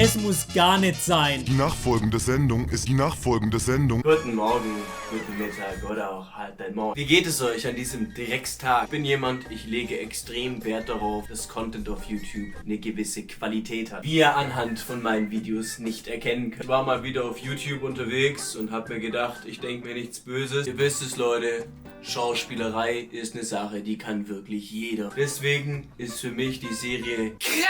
Das muss gar nicht sein. Die nachfolgende Sendung ist die nachfolgende Sendung. Guten Morgen, guten Mittag oder auch halb Morgen. Wie geht es euch an diesem Dreckstag? Ich bin jemand, ich lege extrem Wert darauf, dass Content auf YouTube eine gewisse Qualität hat. Wie ihr anhand von meinen Videos nicht erkennen könnt. Ich war mal wieder auf YouTube unterwegs und hab mir gedacht, ich denke mir nichts Böses. Ihr wisst es, Leute. Schauspielerei ist eine Sache, die kann wirklich jeder. Deswegen ist für mich die Serie krass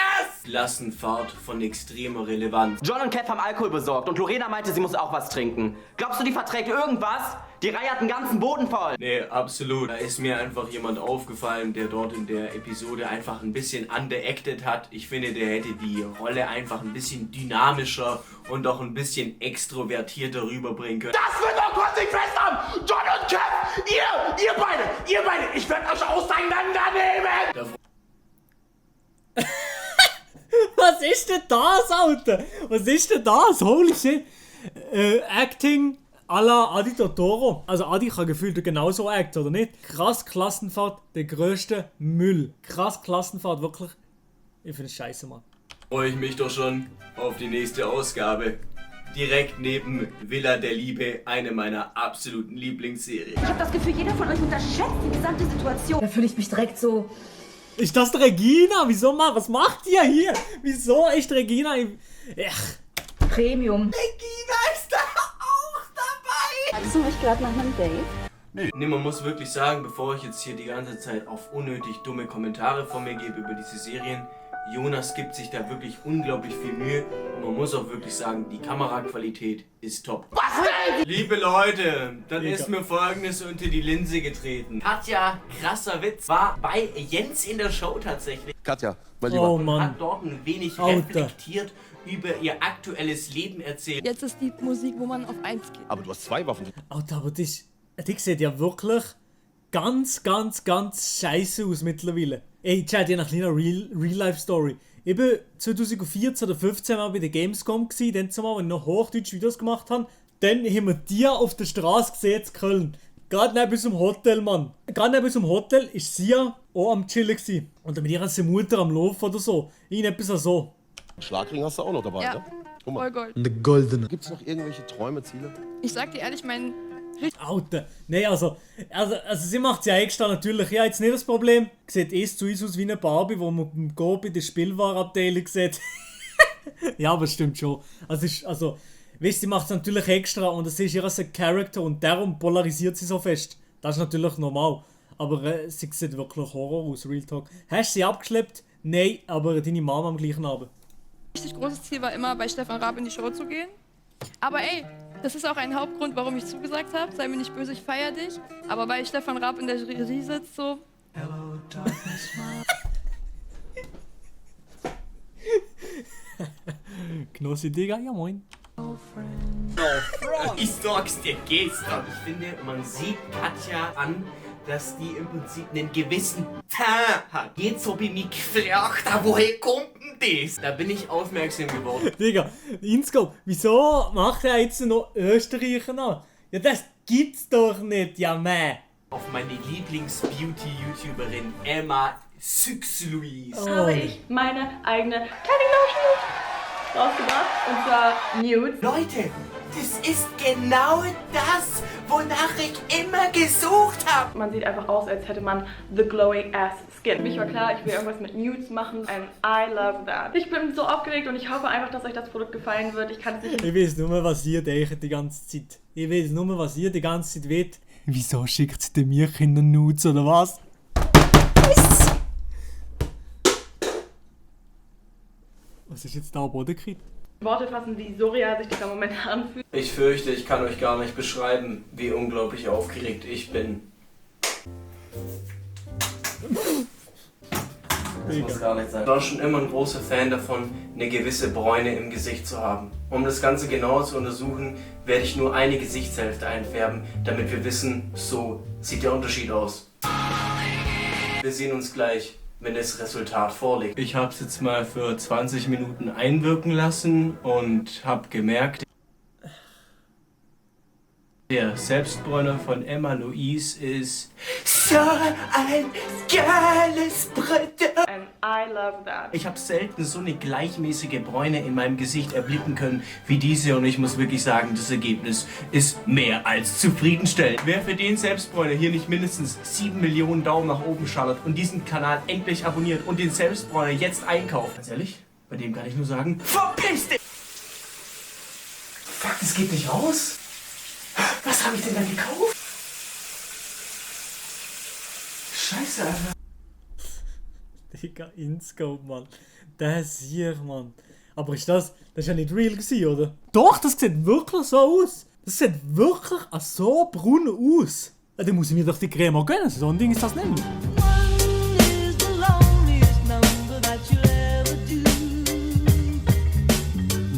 Klassenfahrt von extremer Relevanz. John und Kev haben Alkohol besorgt und Lorena meinte, sie muss auch was trinken. Glaubst du, die verträgt irgendwas? Die Reihe hat einen ganzen Boden voll. Nee, absolut. Da ist mir einfach jemand aufgefallen, der dort in der Episode einfach ein bisschen underacted hat. Ich finde, der hätte die Rolle einfach ein bisschen dynamischer und auch ein bisschen extrovertierter rüberbringen können. Das wird doch Konsequenz haben! John und Kev! Ihr beide! Ich werde euch auseinandernehmen! Was ist denn das, Alter? Was ist denn das? Holy shit. Acting à la Adi Totoro. Also Adi kann gefühlt genauso acten, oder nicht? Krass Klassenfahrt, der größte Müll. Krass Klassenfahrt, wirklich. Ich finde es scheiße, Mann. Freue ich mich doch schon auf die nächste Ausgabe. Direkt neben Villa der Liebe, eine meiner absoluten Lieblingsserien. Ich habe das Gefühl, jeder von euch unterschätzt die gesamte Situation. Da fühle ich mich direkt so... Ist das die Regina? Wieso was macht ihr hier? Wieso ist Regina Premium. Regina ist da auch dabei! Fragst du mich gerade nach einem Date? Nee, man muss wirklich sagen, bevor ich jetzt hier die ganze Zeit auf unnötig dumme Kommentare von mir gebe über diese Serien, Jonas gibt sich da wirklich unglaublich viel Mühe und man muss auch wirklich sagen, die Kameraqualität ist top. Was denn? Liebe Leute, dann ist mir Folgendes unter die Linse getreten. Katja, krasser Witz, war bei Jens in der Show tatsächlich. Katja, mein Lieber. Oh Mann. Hat dort ein wenig Alter. reflektiert über ihr aktuelles Leben erzählt. Jetzt ist die Musik, wo man auf 1 geht. Aber du hast 2 Waffen. Alter, aber die sieht ja wirklich ganz scheiße aus mittlerweile. Ey, Chat, ja, nach kleiner Real-Life-Story. Ich bin 2014 oder 2015 mal bei der Gamescom gsi, dann zumal, wenn ich noch Hochdeutsch Videos gemacht habe. Dann haben wir die auf der Straße gesehen in Köln. Gerade neben unserem Hotel, Mann. Gerade neben unserem Hotel ist sie ja auch am Chillen gsi. Und dann mit ihrer Mutter am Laufen oder so. Irgendetwas so. Schlagring hast du auch noch dabei, Ja, ne? Guck mal. voll Gold. Eine goldene. Gibt's noch irgendwelche Träume, Ziele? Ich sag dir ehrlich, mein Alter. Nee, also sie macht ja extra natürlich. Ja, jetzt nicht das Problem. Sieht zu uns aus wie eine Barbie, wo man im Go bei der Spielwarenabteilung sieht. Ja, aber es stimmt schon. Also, weißt du, sie macht es natürlich extra und es ist ihr als ein Charakter und darum polarisiert sie so fest. Das ist natürlich normal. Aber sie sieht wirklich Horror aus, Real Talk. Hast du sie abgeschleppt? Nein, aber deine Mama am gleichen Abend. richtig großes Ziel war immer, bei Stefan Raab in die Show zu gehen. Aber ey, das ist auch ein Hauptgrund, warum ich zugesagt habe. Sei mir nicht böse, ich feier dich. Aber weil Stefan Raab in der Regie sitzt, so... Hello, darkness, Knossi, Digga, ja moin. Ich sag's dir gestern. Ich finde, man sieht Katja an, dass die im Prinzip einen gewissen Teint hat. Jetzt hab ich mich gefragt, woher kommt denn das? Da bin ich aufmerksam geworden. Digga, Insko, wieso macht er jetzt noch Österreicher an? Ja, das gibt's doch nicht, ja man. Auf meine Lieblings-Beauty-YouTuberin Emma Six-Louise. Habe ich meine eigene kleine Lotion rausgebracht und zwar Nude. Leute, das ist genau das, wonach ich immer gesucht habe. Man sieht einfach aus, als hätte man the glowing ass skin. Für mich war klar, ich will irgendwas mit Nudes machen and I love that. Ich bin so aufgeregt und ich hoffe einfach, dass euch das Produkt gefallen wird. Ich kann es nicht... Ich weiß nur, was ihr denkt die ganze Zeit. Ich weiß nur, was ihr die ganze Zeit wollt. Wieso schickt sie denn mir Kinder Nudes oder was? Was ist jetzt da am Boden gekriegt? Worte fassen, wie surreal sich dieser Moment anfühlt. Ich fürchte, ich kann euch gar nicht beschreiben, wie unglaublich aufgeregt ich bin. Das muss gar nicht sein. Ich war schon immer ein großer Fan davon, eine gewisse Bräune im Gesicht zu haben. Um das Ganze genauer zu untersuchen, werde ich nur eine Gesichtshälfte einfärben, damit wir wissen, so sieht der Unterschied aus. Wir sehen uns gleich, wenn das Resultat vorliegt. Ich habe es jetzt mal für 20 Minuten einwirken lassen und habe gemerkt, Der Selbstbräuner von Emma Louise ist so ein geiles Brett. And I love that. Ich habe selten so eine gleichmäßige Bräune in meinem Gesicht erblicken können wie diese und ich muss wirklich sagen, das Ergebnis ist mehr als zufriedenstellend. Wer für den Selbstbräuner hier nicht mindestens 7 Millionen Daumen nach oben schallert und diesen Kanal endlich abonniert und den Selbstbräuner jetzt einkauft, ganz ehrlich, bei dem kann ich nur sagen, verpiss dich! Fuck, das geht nicht raus? Was habe ich denn da gekauft? Scheiße, Alter. Digga, InScope, Mann. Das hier, Mann. Aber ist das ist ja nicht real gewesen, oder? Doch, das sieht wirklich so aus. Das sieht wirklich so braun aus. Ja, dann muss ich mir doch die Creme gönnen. So ein Ding ist das nicht.